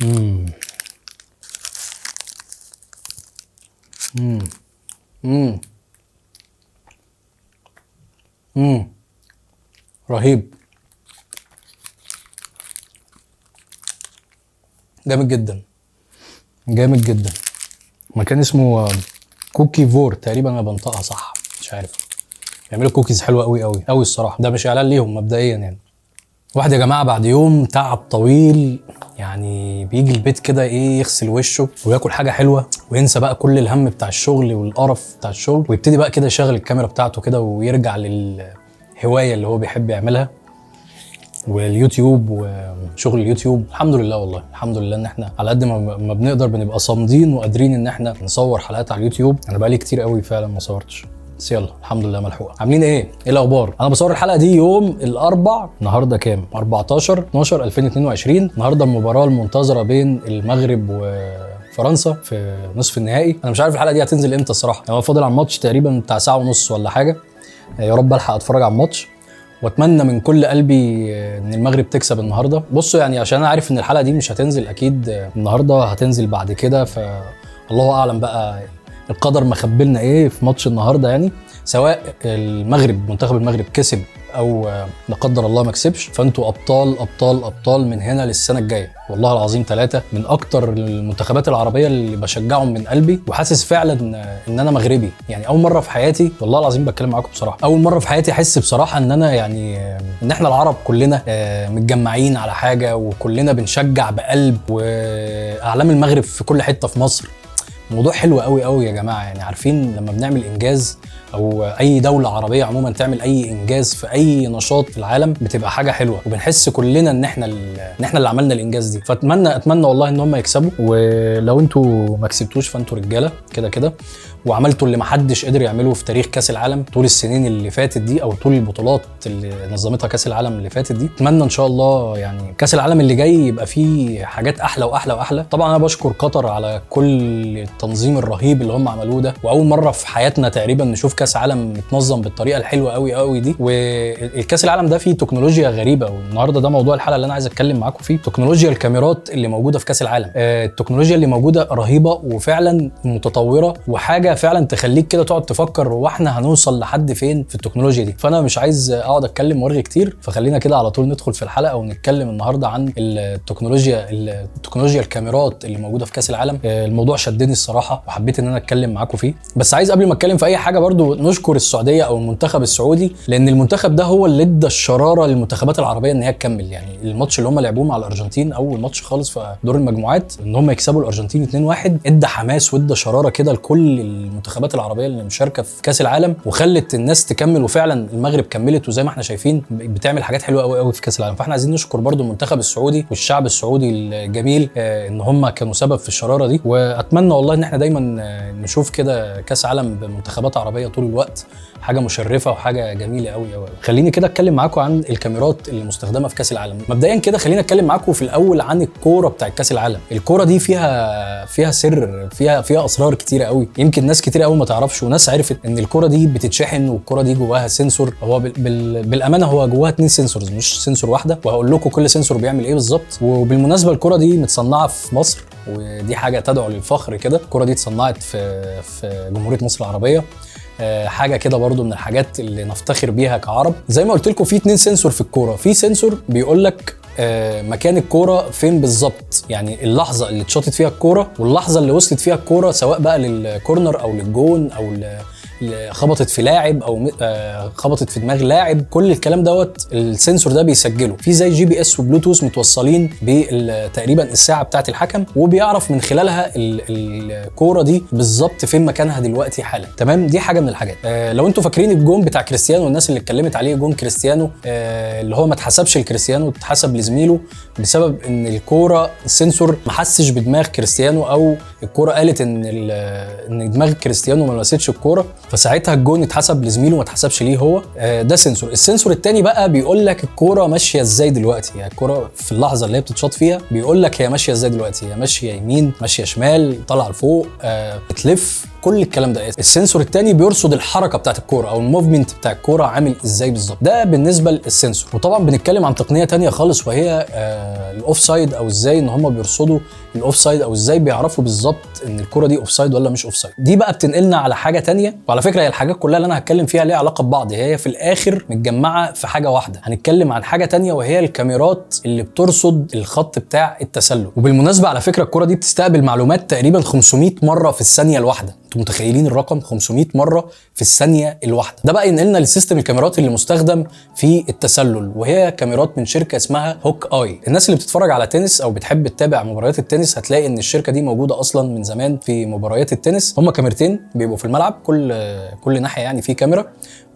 امم امم امم امم رهيب، جامد جدا، جامد جدا. مكان اسمه كوكي فور تقريبا، انا بنطقها صح مش عارف. بيعملوا كوكيز حلوة قوي قوي قوي الصراحة. ده مش اعلان ليهم مبدئيا يعني. واحد يا جماعة بعد يوم تعب طويل يعني بيجي البيت كده ايه، يغسل وشه وياكل حاجة حلوة وينسى بقى كل الهم بتاع الشغل والقرف بتاع الشغل، ويبتدي بقى كده يشغل الكاميرا بتاعته كده ويرجع للهوايه اللي هو بيحب يعملها، واليوتيوب وشغل اليوتيوب. الحمد لله، والله الحمد لله ان احنا على قد ما بنقدر بنبقى صامدين وقادرين ان احنا نصور حلقات على اليوتيوب. انا بقالي كتير قوي فعلا ما صورتش، بس يلا الحمد لله ملحوقه. عاملين ايه؟ ايه الاخبار؟ انا بصور الحلقة دي يوم الاربع، النهارده كام؟ 14/12/2022. النهارده المباراة المنتظره بين المغرب وفرنسا في نصف النهائي. انا مش عارف الحلقة دي هتنزل امتى الصراحة، هو فاضل على الماتش تقريبا بتاع ساعة ونص ولا حاجة. يا رب الحق اتفرج على الماتش، واتمنى من كل قلبي ان المغرب تكسب النهارده. بصوا يعني عشان انا عارف ان الحلقة دي مش هتنزل اكيد النهارده، هتنزل بعد كده، فالله اعلم بقى القدر مخبلنا ايه في ماتش النهارده. يعني سواء المغرب، منتخب المغرب كسب او لا قدر الله ما كسبش، فانتوا ابطال ابطال ابطال من هنا للسنة الجاية. والله العظيم ثلاثة من اكتر المنتخبات العربية اللي بشجعهم من قلبي، وحاسس فعلا ان انا مغربي. يعني اول مرة في حياتي، والله العظيم بتكلم معاكم بصراحة، اول مرة في حياتي احس بصراحة ان انا يعني ان احنا العرب كلنا متجمعين على حاجة، وكلنا بنشجع بقلب، واعلام المغرب في كل حتة في مصر. موضوع حلو قوي قوي يا جماعة. يعني عارفين لما بنعمل انجاز، او اي دولة عربية عموما تعمل اي انجاز في اي نشاط في العالم، بتبقى حاجة حلوة، وبنحس كلنا ان احنا اللي عملنا الانجاز دي. فاتمنى اتمنى والله ان هم يكسبوا، ولو انتوا ما كسبتوش فانتوا رجاله كده كده، وعملتوا اللي محدش قدر يعمله في تاريخ كاس العالم طول السنين اللي فاتت دي، او طول البطولات اللي نظمتها كاس العالم اللي فاتت دي. اتمنى ان شاء الله يعني كاس العالم اللي جاي يبقى فيه حاجات احلى واحلى واحلى. طبعا انا بشكر قطر على كل التنظيم الرهيب اللي هم عملوه ده، واول مرة في حياتنا تقريبا نشوف كاس عالم متنظم بالطريقة الحلوة قوي قوي دي. والكاس العالم ده فيه تكنولوجيا غريبة، والنهارده ده موضوع الحلقة اللي انا عايز اتكلم معاكم فيه، تكنولوجيا الكاميرات اللي موجودة في كاس العالم. التكنولوجيا اللي موجودة رهيبة وفعلا متطورة، وحاجه فعلا تخليك كده تقعد تفكر واحنا هنوصل لحد فين في التكنولوجيا دي. فانا مش عايز اقعد اتكلم وارغي كتير، فخلينا كده على طول ندخل في الحلقة ونتكلم النهارده عن التكنولوجيا الكاميرات اللي موجودة في كاس العالم. الموضوع شدني الصراحة وحبيت ان انا اتكلم معاكم فيه. بس عايز قبل ما اتكلم في اي حاجة برضو نشكر السعودية او المنتخب السعودي، لان المنتخب ده هو اللي ادى الشرارة للمنتخبات العربية ان هي تكمل. يعني الماتش اللي هم لعبوه مع الارجنتين، اول ماتش خالص في دور المجموعات، ان هم يكسبوا الارجنتين 2-1، ادى حماس وادى شراره كده لكل المنتخبات العربية اللي مشاركة في كاس العالم، وخلت الناس تكمل. وفعلا المغرب كملت، وزي ما احنا شايفين بتعمل حاجات حلوة قوي قوي في كاس العالم. فاحنا عايزين نشكر برضو المنتخب السعودي والشعب السعودي الجميل ان هم كانوا سبب في الشرارة دي. واتمنى والله ان احنا دايما نشوف كده كاس عالم بمنتخبات عربية طول الوقت، حاجة مشرفة وحاجه جميلة قوي قوي. خليني كده اتكلم معاكم عن الكاميرات اللي مستخدمة في كاس العالم. مبدئيا كده خلينا اتكلم معاكم في الاول عن الكورة بتاع كاس العالم. الكورة دي فيها سر، فيها اسرار كتيرة قوي، يمكن ناس كتير قوي ما تعرفش، وناس عرفت ان الكورة دي بتتشحن، والكوره دي جواها sensor. هو بالامانة هو جواها 2 sensors مش sensor واحدة، وهقول لكم كل sensor بيعمل ايه بالظبط. وبالمناسبة الكورة دي متصنعه في مصر، ودي حاجة تدعو للفخر كده. الكورة دي اتصنعت في جمهورية مصر العربية، حاجة كده برضو من الحاجات اللي نفتخر بيها كعرب. زي ما قلت لكم في 2 sensor في الكورة. في sensor بيقول لك مكان الكورة فين بالظبط، يعني اللحظة اللي اتشاطت فيها الكورة واللحظة اللي وصلت فيها الكورة، سواء بقى لل corner او للجون او خبطت في لاعب او خبطت في دماغ لاعب، كل الكلام دوت ال sensor ده بيسجله. في زي GPS وبلوتوث متوصلين تقريبا الساعة بتاعه الحكم، وبيعرف من خلالها الكورة دي بالظبط فين مكانها دلوقتي حالا. تمام، دي حاجة من الحاجات. لو انتوا فاكرين الجون بتاع كريستيانو والناس اللي اتكلمت عليه، جون كريستيانو اللي هو ما اتحسبش لكريستيانو، اتحسب لزميله بسبب ان الكورة ال sensor ما حسش بدماغ كريستيانو، او الكورة قالت ان دماغ كريستيانو ما لمستش الكورة، فساعتها الجون اتحسب لزميله وما اتحسبش ليه هو. ده sensor. ال sensor الثاني بقى بيقول لك الكورة ماشية ازاي دلوقتي، يعني الكورة في اللحظة اللي هي بتتشاط فيها بيقول لك هي ماشية ازاي دلوقتي، هي ماشية يمين، ماشية شمال، طالعه لفوق، بتلف، كل الكلام ده. ال sensor الثاني بيرصد الحركة بتاعت الكورة او ال movement بتاع الكورة عامل ازاي بالظبط. ده بالنسبة لل sensor. وطبعا بنتكلم عن تقنية ثانية خالص، وهي ال offside، او ازاي ان هم بيرصدوا ال offside، او ازاي بيعرفوا بالظبط ان الكورة دي offside ولا مش offside. دي بقى بتنقلنا على حاجة تانية، وعلى فكرة هي الحاجات كلها اللي انا هتكلم فيها ليها علاقة ببعض، هي في الاخر متجمعه في حاجة واحدة. هنتكلم عن حاجة تانية وهي الكاميرات اللي بترصد الخط بتاع التسلل. وبالمناسبة على فكرة الكورة دي بتستقبل معلومات تقريبا 500 مرة في الثانية الواحدة. انتوا متخيلين الرقم؟ 500 مرة في الثانية الواحدة. ده بقى ينقلنا ل system الكاميرات اللي مستخدم في التسلل، وهي كاميرات من شركة اسمها Hawk-Eye. الناس اللي بتتفرج على تنس او بتحب تتابع مباريات التنس هتلاقي ان الشركة دي موجودة اصلا من زمان في مباريات التنس. هم كاميرتين بيبقوا في الملعب، كل ناحية يعني في كاميرا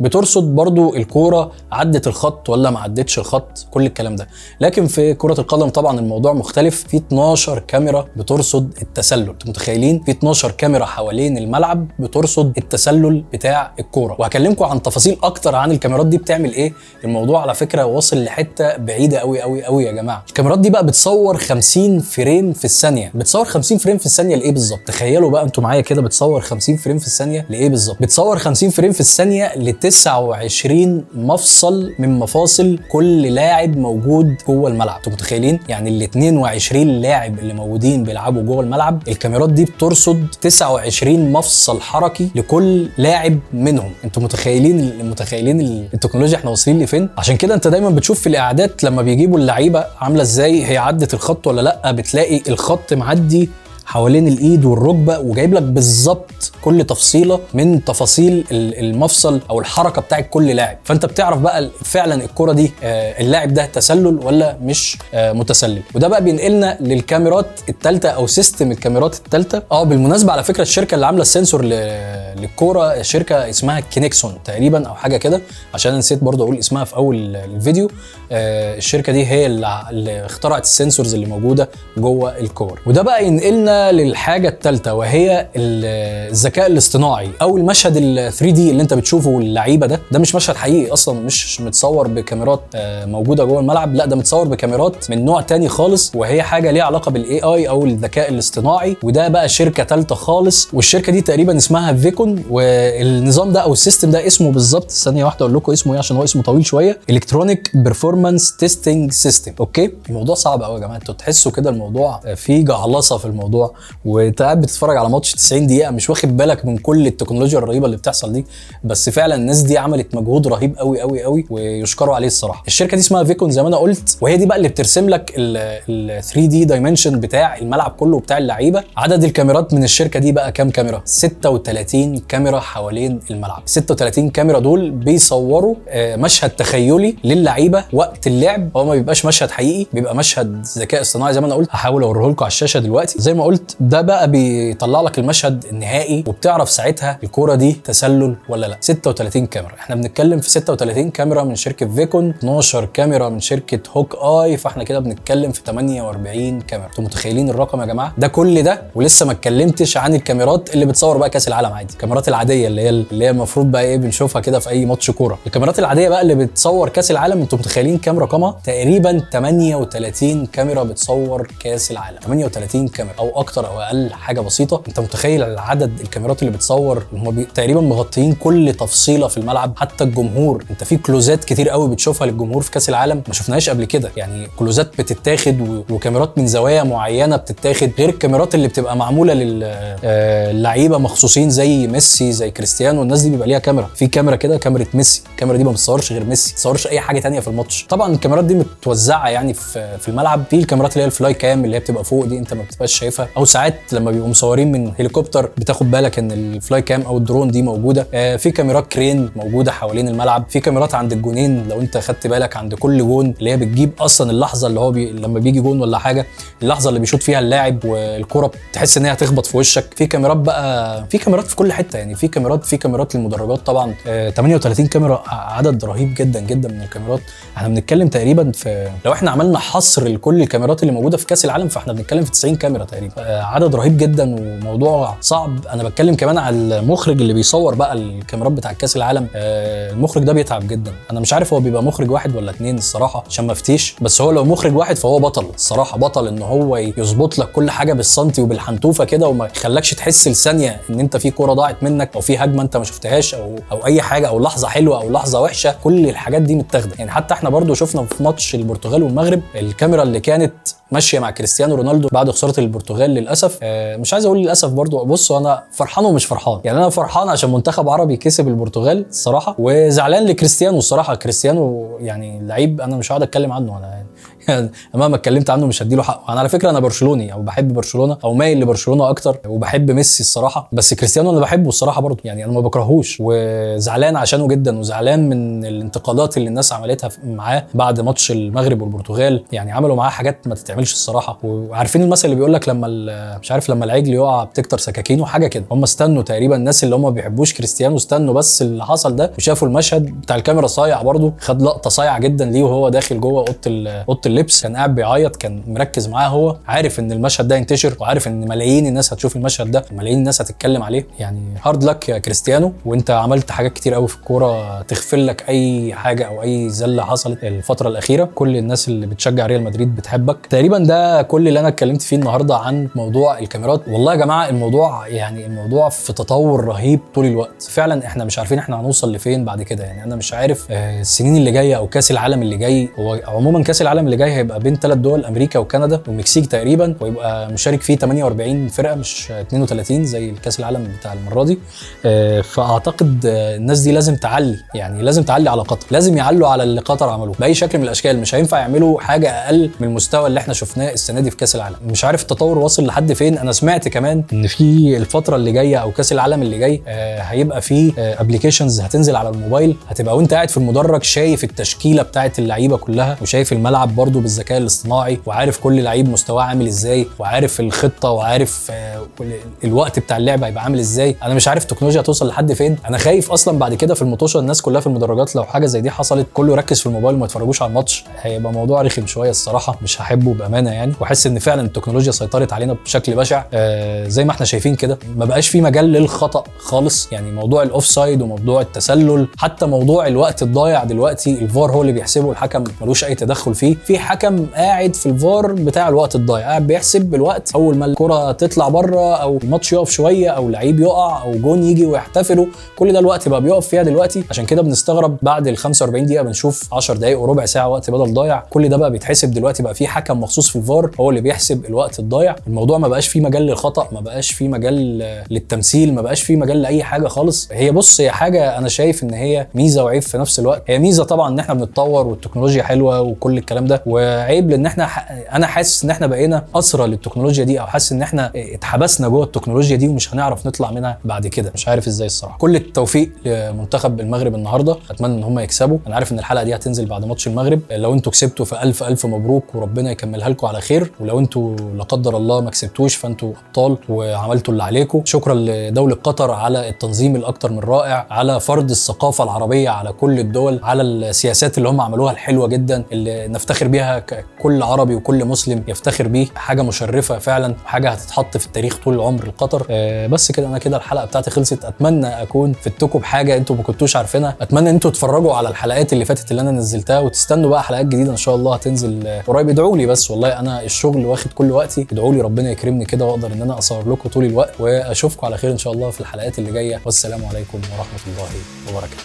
بترصد برضو الكورة عدت الخط ولا ما عدتش الخط، كل الكلام ده. لكن في كره القدم طبعا الموضوع مختلف، في 12 كاميرا بترصد التسلل. انتوا متخيلين؟ في 12 كاميرا حوالين الملعب بترصد التسلل بتاع الكورة. وهكلمكم عن تفاصيل اكتر عن الكاميرات دي بتعمل ايه. الموضوع على فكرة واصل لحته بعيدة قوي قوي قوي يا جماعة. الكاميرات دي بقى بتصور 50 frame في الثانية. بتصور 50 frame في الثانية لايه بالظبط؟ تخيلوا بقى انتوا معايا كده، بتصور 50 frame في الثانية لايه بالظبط؟ بتصور 50 frame في الثانية ل 29 مفصل من مفاصل كل لاعب موجود جوه الملعب. انتوا متخيلين؟ يعني ال 22 لاعب اللي موجودين بيلعبوا جوه الملعب، الكاميرات دي بترصد 29 مفصل حركي لكل لاعب منهم. انتوا متخيلين التكنولوجيا احنا واصلين لفين؟ عشان كده انت دايما بتشوف في الاعادات لما بيجيبوا اللعيبة عامله ازاي، هي عدت الخط ولا لا، بتلاقي الخط معدي حوالين الايد والركبة وجايب لك بالظبط كل تفصيله من تفاصيل المفصل او الحركة بتاعت كل لاعب. فانت بتعرف بقى فعلا الكره دي اللاعب ده تسلل ولا مش متسلل. وده بقى بينقلنا للكاميرات الثالثة او system الكاميرات الثالثة. بالمناسبة على فكرة الشركة اللي عامله ال sensor للكورة شركة اسمها Kinexon تقريبا او حاجة كده، عشان نسيت برضه اقول اسمها في اول الفيديو. الشركة دي هي اللي اخترعت ال sensors اللي موجودة جوه الكور. وده بقى ينقلنا للحاجة الثالثة وهي الذكاء الاصطناعي او المشهد ال 3D اللي انت بتشوفه اللعيبة ده. ده مش مشهد حقيقي اصلا، مش متصور بكاميرات موجودة جوه الملعب، لا ده متصور بكاميرات من نوع تاني خالص، وهي حاجة ليها علاقة بال AI او الذكاء الاصطناعي. وده بقى شركة ثالثة خالص، والشركة دي تقريبا اسمها Vicon. والنظام ده او ال system ده اسمه بالظبط، ثانية واحدة اقول لكم اسمه ايه عشان هو اسمه طويل شوية، electronic performance testing system. okay، الموضوع صعب قوي يا جماعة، انتوا تحسوا كده الموضوع فيه جعلصه في الموضوع، وانت قاعد بتتفرج على ماتش 90 دقيقة مش واخد بالك من كل التكنولوجيا الرهيبة اللي بتحصل دي. بس فعلا الناس دي عملت مجهود رهيب قوي قوي قوي ويشكروا عليه الصراحة. الشركة دي اسمها Vicon زي ما انا قلت، وهي دي بقى اللي بترسم لك ال 3D dimension بتاع الملعب كله وبتاع اللعيبة. عدد الكاميرات من الشركة دي بقى كام كاميرا؟ 36 كاميرا حوالين الملعب. 36 كاميرا دول بيصوروا مشهد تخيلي للعيبة وقت اللعب. هو ما بيبقاش مشهد حقيقي، بيبقى مشهد ذكاء اصطناعي زي ما انا قلت. هحاول اوريه لكم على الشاشة دلوقتي. زي ما قلت ده بقى بيطلع لك المشهد النهائي، وبتعرف ساعتها الكورة دي تسلل ولا لا. 36 كاميرا، احنا بنتكلم في 36 كاميرا من شركة Vicon، 12 كاميرا من شركة Hawk-Eye، فاحنا كده بنتكلم في 48 كاميرا. انتوا متخيلين الرقم يا جماعة؟ ده كل ده ولسه ما اتكلمتش عن الكاميرات اللي بتصور بقى كاس العالم عادي، الكاميرات العادية اللي هي المفروض بقى ايه بنشوفها كده في اي ماتش كورة. الكاميرات العادية بقى اللي بتصور كاس العالم، انتوا متخيلين كام رقمها؟ تقريبا 38 كاميرا بتصور كاس العالم، 38 كاميرا او اكتر او اقل حاجة بسيطة. انت متخيل العدد الكاميرات اللي بتصور؟ هم تقريبا مغطيين كل تفصيله في الملعب، حتى الجمهور. انت في كلوزات كتير قوي بتشوفها للجمهور في كاس العالم ما شفناهاش قبل كده، يعني كلوزات بتتاخد وكاميرات من زوايا معينة بتتاخد، غير الكاميرات اللي بتبقى معمولة للعيبة مخصوصين زي ميسي زي كريستيانو، الناس دي بيبقى ليها كاميرا، في كاميرا كده كاميرا ميسي، الكاميرا دي ما بتصورش غير ميسي، ما بتصورش اي حاجة تانية في الماتش. طبعا الكاميرات دي متوزعة يعني في الملعب، في الكاميرات اللي هي ال fly cam اللي هي بتبقى فوق دي انت ما بتبقاش شايفها، او ساعات لما بيبقوا مصورين من هليكوبتر بتاخد بالك ان ال fly cam او الدرون دي موجودة. في كاميرات crane موجودة حوالين الملعب، في كاميرات عند الجونين لو انت خدت بالك عند كل جون اللي هي بتجيب اصلا اللحظة اللي هو لما بيجي جون ولا حاجة، اللحظة اللي بيشوط فيها اللاعب والكره بتحس ان هي هتخبط في وشك. في كاميرات بقى، في كاميرات في كل حتة يعني، في كاميرات للمدرجات طبعا. 38 كاميرا عدد رهيب جدا جدا من الكاميرات. احنا بنتكلم بنتكلم تقريبا في، لو احنا عملنا حصر لكل الكاميرات اللي موجودة في كاس العالم فاحنا بنتكلم في 90 كاميرا تقريبا. عدد رهيب جدا وموضوع صعب. انا بتكلم كمان على المخرج اللي بيصور بقى الكاميرات بتاع كاس العالم. المخرج ده بيتعب جدا. انا مش عارف هو بيبقى مخرج واحد ولا اتنين الصراحة عشان ما افتيش، بس هو لو مخرج واحد فهو بطل الصراحه، بطل ان هو يظبط لك كل حاجة بالسنتي وبالحنتوفه كده وما يخلكش تحس لثانيه ان انت في كورة ضاعت منك او في هجمة انت ما شفتهاش او اي حاجة او لحظة حلوة او لحظة وحشه. كل الحاجات دي متاخده. يعني حتى احنا برضو شفنا في ماتش البرتغال والمغرب الكاميرا اللي كانت ماشية مع كريستيانو رونالدو بعد خسارة البرتغال للاسف. مش عايز اقول للاسف برضو، بصوا انا فرحان ومش فرحان. يعني انا فرحان عشان منتخب عربي كسب البرتغال الصراحه، وزعلان لكريستيانو الصراحه. كريستيانو يعني لعيب انا مش هقعد اتكلم عنه، انا يعني مهما اتكلمت عنه مش هديله حقه. انا على فكرة انا برشلوني او بحب برشلونة او مايل لبرشلونة اكتر، وبحب ميسي الصراحه، بس كريستيانو انا بحبه الصراحة برضو، يعني انا ما بكرهوش وزعلان عشانه جدا، وزعلان من الانتقادات اللي الناس عملتها معاه بعد ماتش المغرب والبرتغال. يعني عملوا معاه حاجات ما تتعملش الصراحه. وعارفين المثل اللي بيقول لك لما مش عارف لما العجل يقع بتكتر سكاكينه، حاجة كده. هم استنوا تقريبا الناس اللي هم ما بيحبوش كريستيانو استنوا بس اللي حصل ده وشافوا المشهد بتاع الكاميرا صايع برضو، خد لقطة صايعه جدا ليه وهو داخل جوه اوضة اللبس، كان قاعد بيعيط، كان مركز معاه، هو عارف ان المشهد ده ينتشر وعارف ان ملايين الناس هتشوف المشهد ده وملايين الناس هتتكلم عليه. يعني hard luck يا كريستيانو، وانت عملت حاجات كتير قوي في الكورة تغفر لك اي حاجة او اي زلة حصلت الفترة الاخيرة. كل الناس اللي بتشجع ريال مدريد بتحبك. تقريبا ده كل اللي انا اتكلمت فيه النهارده عن موضوع الكاميرات. والله يا جماعة الموضوع يعني الموضوع في تطور رهيب طول الوقت، فعلا احنا مش عارفين احنا هنوصل لفين بعد كده. يعني انا مش عارف السنين اللي جاية او كاس العالم اللي جاي. هو عموما كاس العالم اللي جاي هيبقى بين 3 دول، امريكا وكندا والمكسيك تقريبا، ويبقى مشارك فيه 48 فرقه مش 32 زي الكاس العالم بتاع المرة دي. فاعتقد الناس دي لازم تعلي، يعني لازم تعلي على قطر، لازم يعلوا على اللي قطر عملوه باي شكل من الاشكال. مش هينفع يعملوا حاجة اقل من المستوى اللي احنا شفناه السنة دي في كاس العالم. مش عارف التطور واصل لحد فين. انا سمعت كمان ان في الفترة اللي جاية او كاس العالم اللي جاي هيبقى في applications هتنزل على الموبايل، هتبقى وانت قاعد في المدرج شايف التشكيلة بتاعه اللعيبة كلها، وشايف الملعب برضو بالذكاء الاصطناعي، وعارف كل لعيب مستواه عامل ازاي، وعارف الخطة، وعارف الوقت بتاع اللعب هيبقى عامل ازاي. انا مش عارف التكنولوجيا هتوصل لحد فين. انا خايف اصلا بعد كده في المطوشه الناس كلها في المدرجات لو حاجة زي دي حصلت كله يركز في الموبايل وما يتفرجوش على الماتش، هيبقى موضوع رخم شوية الصراحة، مش هحبه بامانه يعني. واحس ان فعلا التكنولوجيا سيطرت علينا بشكل بشع. زي ما احنا شايفين كده ما بقاش في مجال للخطا خالص. يعني موضوع ال offside وموضوع التسلل، حتى موضوع الوقت الضايع دلوقتي الفار هو اللي بيحسبه، الحكم ملوش اي تدخل فيه. في حكم قاعد في الفار بتاع الوقت الضايع، قاعد بيحسب الوقت، اول ما الكره تطلع بره او الماتش يقف شوية او لعيب يقع او جون يجي ويحتفلوا، كل ده الوقت بقى بيقف فيها دلوقتي. عشان كده بنستغرب بعد ال 45 دقيقة بنشوف 10 دقائق وربع ساعة وقت بدل ضايع. كل ده بقى بيتحسب دلوقتي، بقى في حكم مخصوص في الفار هو اللي بيحسب الوقت الضايع. الموضوع ما بقاش فيه مجال للخطا، ما بقاش فيه مجال للتمثيل، ما بقاش فيه مجال لاي حاجة خالص. هي بص، هي حاجة انا شايف ان هي ميزة وعيب في نفس الوقت. هي ميزة طبعا ان احنا بنتطور والتكنولوجيا حلوة وكل الكلام ده، وعيب لان احنا انا حاسس ان احنا بقينا اسرى للتكنولوجيا دي، او حاسس ان احنا اتحبسنا جوه التكنولوجيا دي ومش هنعرف نطلع منها بعد كده، مش عارف ازاي الصراحة. كل التوفيق لمنتخب المغرب النهارده، اتمنى ان هم يكسبوا. انا عارف ان الحلقة دي هتنزل بعد ماتش المغرب، لو انتوا كسبتوا فالف الف مبروك وربنا يكملها لكم على خير، ولو انتوا لا قدر الله ما كسبتوش فانتوا ابطال وعملتوا اللي عليكم. شكرا لدولة قطر على التنظيم الاكثر من رائع، على فرض الثقافة العربية على كل الدول، على السياسات اللي هم عملوها الحلوة جدا اللي نفتخر بيها كل عربي وكل مسلم يفتخر بيه، حاجة مشرفة فعلا، حاجة هتتحط في التاريخ طول العمر لقطر. بس كده انا كده الحلقة بتاعتي خلصت. اتمنى اكون فدتكم بحاجة انتوا ما كنتوش عارفينها، اتمنى ان انتوا تتفرجوا على الحلقات اللي فاتت اللي انا نزلتها، وتستنوا بقى حلقات جديدة ان شاء الله هتنزل قريب. ادعوا لي بس، والله انا الشغل واخد كل وقتي، ادعوا لي ربنا يكرمني كده واقدر ان انا اصور لكم طول الوقت، واشوفكم على خير ان شاء الله في الحلقات اللي جاية. والسلام عليكم ورحمة الله وبركاته.